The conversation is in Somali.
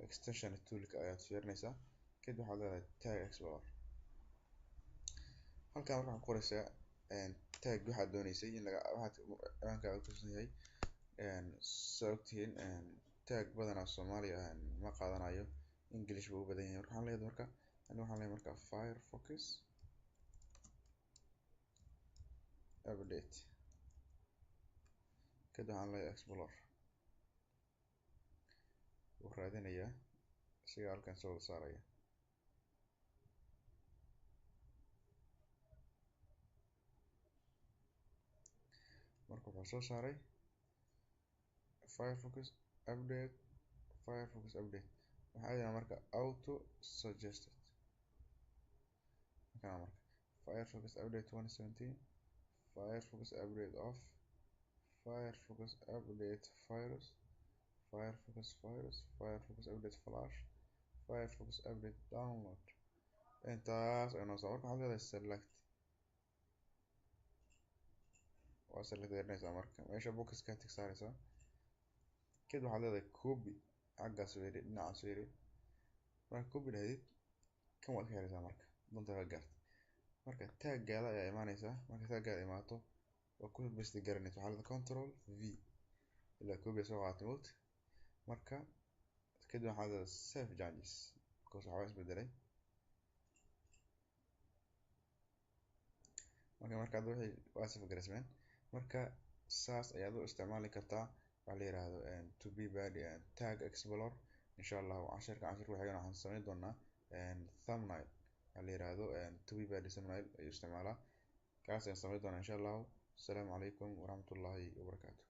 Extension toolka ayaad fiirinaysaa. Kadib waxaad leedahay Tag Explorer. Halkan marka waxaad ku qoraysaa tag waxaad dooneysay in laga waxaad ciwaankaaga kusan yahay. Saa ogtihiin, tag badanaa Soomaaliya ma qaadanayo, English buu u badan yahay. Marka waxaan leeyahay, marka ani waxaan leeyahay marka Firefox update. Kadib waxaan leeyahay explore. Wuu raadinayaa, isagaa halkan soo wada saaraya. Marka wuxuu soo saaray Firefox update, Firefox update. Waxaa aadaynaa marka auto suggested. Marka Firefox update 2017, Firefox update off, Firefox update virus, Firefox virus, Firefox update flash, Firefox update download. Intaas ayuu noo soo. Marka waxaad leedahay select, waa select garanaysaa. Marka meesha boxka tick saaraysaa. Kadib waxaad leedahay copy. Xaggaas weeri, dhinacaas weeri. Marka copy dhahdid, kan waad ka xiraysaa. Marka danta ka gaartay, marka taggaada ayaa imaanaysaa. Marka taggaada imaato, waa ku paste garanaysa. Waxaa leedahay Control V, ilaa copy soo qaadatay moogta. Marka kadib waxaad leedahay save changes, because waxbaa isbedelay. Marka hadda wixii waa save garaysmeen. Marka saas ayaad u isticmaali kartaa waxa la yiraahdo TubeBuddy Tag Explorer. Insha Allah cashirka xigana waxaan samayn doonaa thumbnail, waxa la yiraahdo TubeBuddy thumbnail ayuu isticmaalaa. Kaas ayaan samayn doonaa insha Allah. Asalaamu calaykum waraxmatullaahi wabarakaatu.